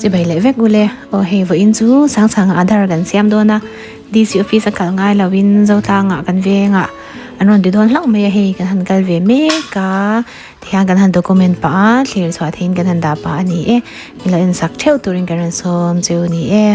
Chibai leh vek ule. Aw hei vawiin chu Sangchhanga Aadhaar kan siam dawn a, DC office a kal ngai lovin Zotlangah kan vengah an rawn ti dawn hlauh mai a hei kan han kal ve mek a tihian kan han document pah a thlir chhuah theihin kan han dah pah a ni e min lo ensak theuh turin kan rawn sawm cheu a ni e.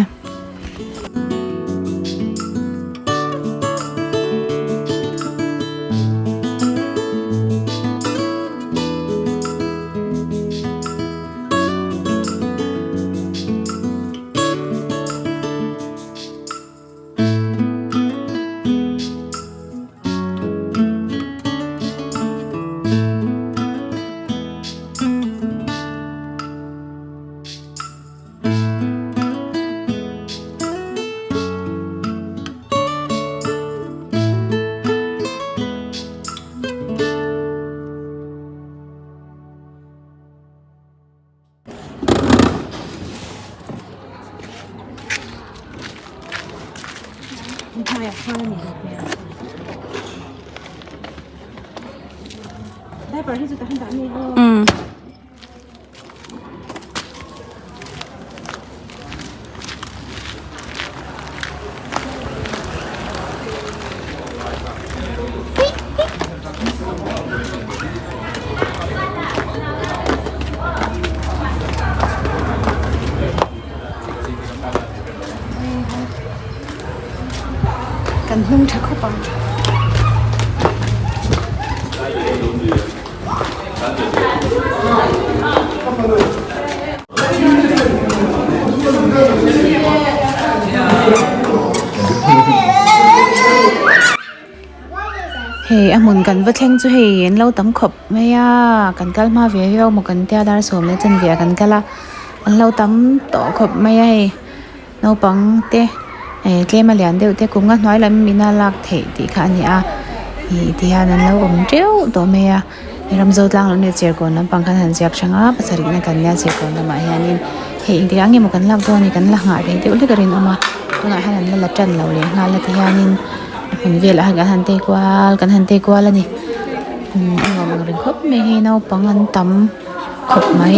Kan hnung tha khawp ang. Hei a hmun kan va thleng chu hei an lo tam khawp mai a kan kal hma ve viau maw kan tia dar sawm leh chanve ah kan kal a an lo tam tawh khawp mai a hei naupang te eh tlem a lian deuh te kum nga hnuai lam in a lak theih tih kha a ni a ih ti hian an lo awm teuh tawh mai a ramzo tlang lam leh cherkawn lampang khan han ziak hrang a pasarih na kan nia cherkawn lamah hianin hei engtik ah nge maw kan lak dawn ni kan la nghah rei deuh hlek a rinawm a tunah hian an la la tan lo leh nghal a ti hianin a hmun velah hian kan han tei kual kan han tei kual a ni umm a nuam ang reng khawp mai hei naupang an tam khawp mai.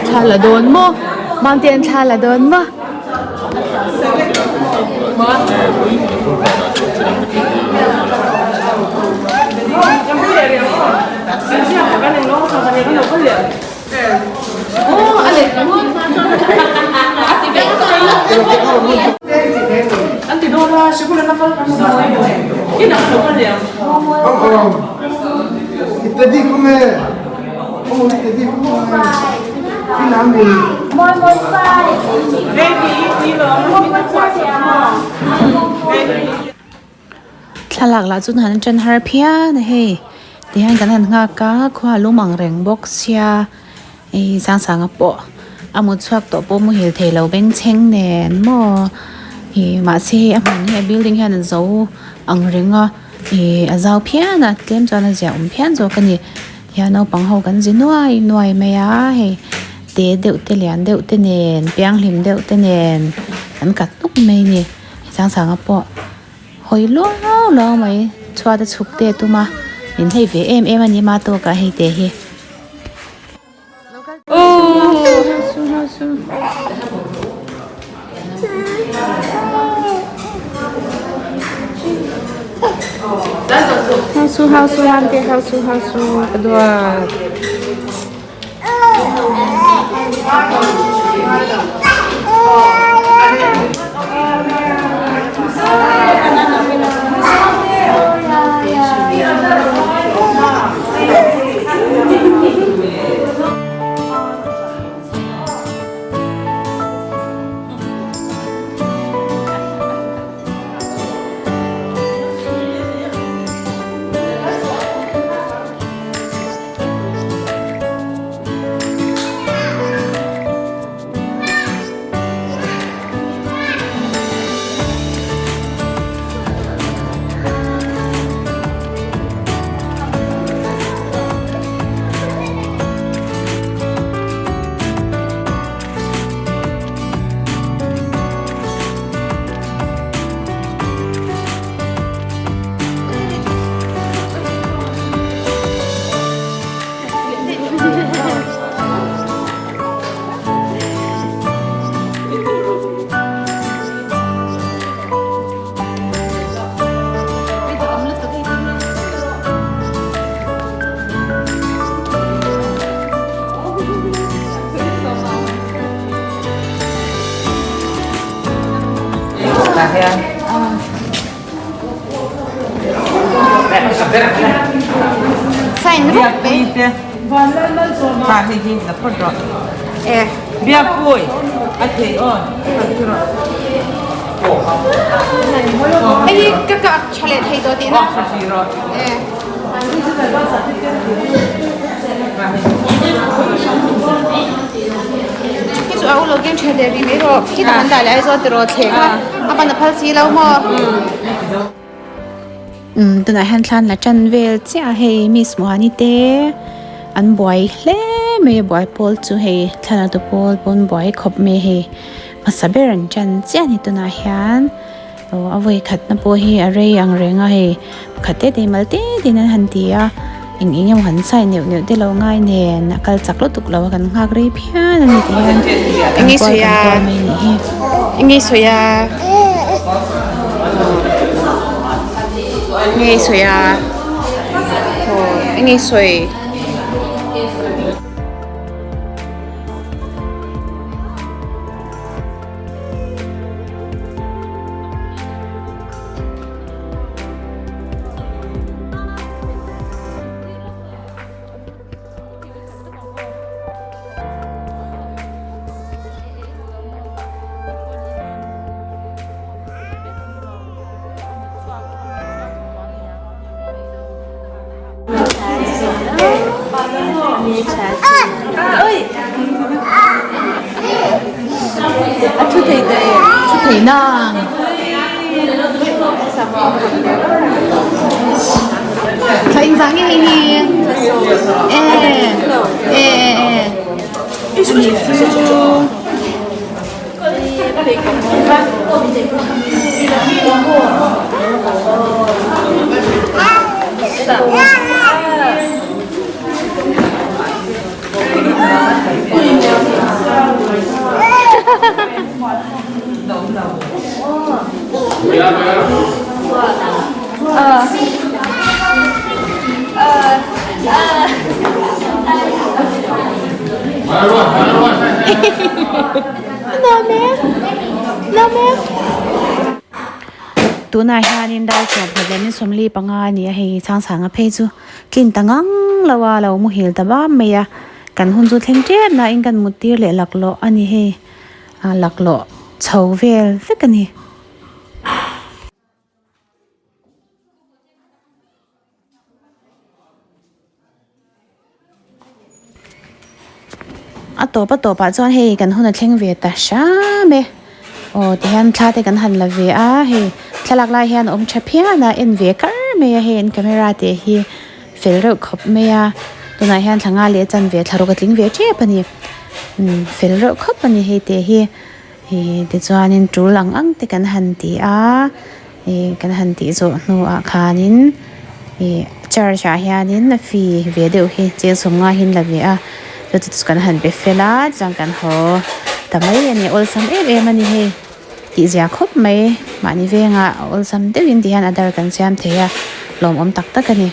Thla la dawn maw Mangtea'n thla la dawn maw. Thlalak lah chu han ṭan har phian a hei tihian kan han nghak a khua a lum ang reng bawk sia hei Sangsanga pawh a mut chhuak tawh pawh muhil thei lo bengchheng nen maw ih mahse hei a hmun hi a building hian a zo ang reng a ih a zau phian a tlem chuan a ziah awm phian zawk a ni hian naupang ho kan zi nuai nuai mai a hei te deuh te lian deuh te nen pianghlim deuh te nen an kat nuk mai a ni. Sangsanga pawh hawi luau luau mai chhuat a chhuk te a tum a min hlei ve em em a ni ma tawkah hei te hi. Hausu hausu hante hausu hausu ka duat. Sign rup mai. Hei hi ka kah tha leh thei tawh tihna. Hi chu a u lo keng tha leh rih mai rawh. Khi tak an dah leh Aizawl tiraw thleng a a pan a phal si lo maw. Umm tunah hian thlan la tan vel chiah a hei miss Muani te an buai hle mai a buai pawl chu hei thlan a tu pawl pawn buai khawp mai a hei hmasa ber an tan chiah a ni tunah hian. Aw a vawi khatna pawh hi a rei ang reng a hei pakhat te te mal te te in an han ti a eng eng emaw han sign neuh neuh te lo ngai nen a kal chak lutuk lo a kan nghak rei phian a ni ti hian kan kual kan kual mai a nih hi. Enge sawi a enge sawi a aw enge sawi. A thu thei ta em? Thu thei nang. Thla in zah nge hei hi? E e e e. Ani chu. Tunah hianin dar sawmkhat leh min sawmli panga a ni a hei chhang chhang a phei chu tlin ta ngang lo a lo muhil ta bam mai a kan hun chu thleng tep nain kan mut tir leh laklawh a ni hei a laklawh chho vel vek a ni. A tawp a tawpah chuan hei kan hun a thleng ve ta hram e aw tihian thla te kan han la ve a hei thlalak lai hian a awm tha phian a en ve kar mai a hei an camera te hi fel reuh khawp mai a tunah hian thla nga leh a chanve thla ruk a tling ve tep a ni umm fel reuh khawp a ni hei te hi ih tichuanin tul ang ang te kan han ti a ih kan han tih zawh hnuah khanin ih church ah hianin a fee ve deuh hi cheng sawm nga hi an la ve a chu chu kan han be fel a chuan kan haw ta mai a ni awlsam em em a ni hei tih zia khawp mai mahni vengah awlsam deuhin ti hian adar kan siam thei a lawmawm tak tak a ni.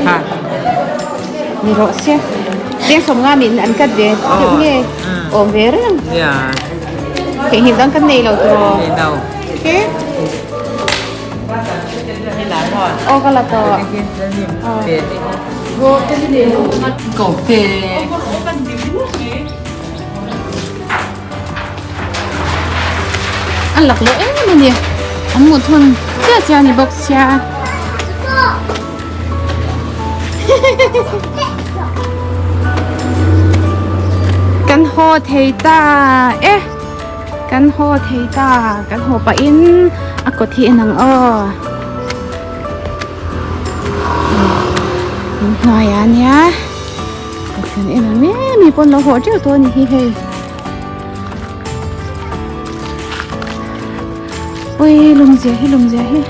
Kha. Ni rawh se. Cheng 50 min an cut ve deuh nge awm ve reng. Theihnghilh dang kan nei lo tiraw? Nei lo. Okay. Aw ka la tawh. A lak loh em a ni an mut hun chiah chiah a ni bawk sia kan haw thei ta e kan haw thei ta kan haw pahin a kawt hi en ang aw inhnuaiah a nia. Kan en ang em mi pawn lo haw teuh tawh a ni hi hei. Ui lumzia hi lumzia hi.